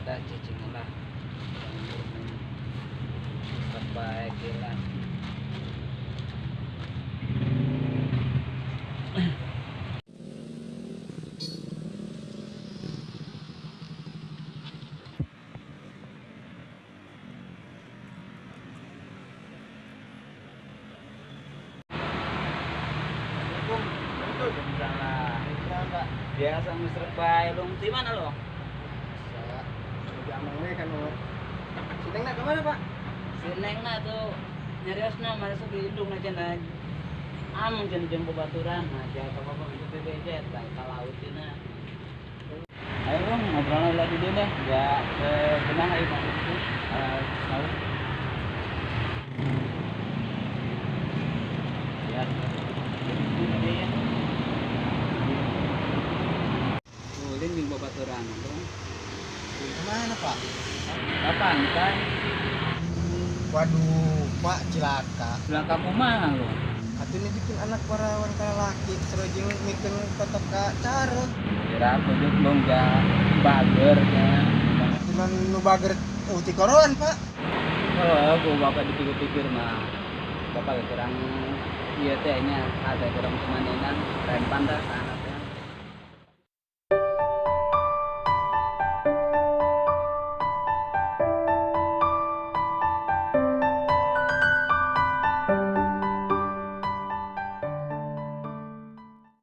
Ada cicing lah. Sampai kilan. Biasa Mister Bay, lu di mana lo? Bisa. Di Amangwe kan lo. Si Neng nak kemana, Pak? Si Neng nak tuh nyariosna masuk di indung aja na. Amang jeung babaturan, nah jangan apa-apa gitu BBJ bae ka laut dina. Ayo bang, ngobrol lagi deh deh, enggak ke benah ayo masuk itu. Laut. Ya. Jadi ya. Ulin jeung babaturan, bang. Kemana, Pak? Ke pantai. Waduh, Pak, cilaka. Cilaka kumaha lo? Atuh nitipin anak parawan ka laki, serojeng mikeun tetep ka cara. Kira kudu belum ga bager ya. Cuman nu bager uti koroan, Pak. Oh, aku bapak dipikir-pikir mah. Bapak kurang ieu teh nya ada kurang kemanenan rempan dah.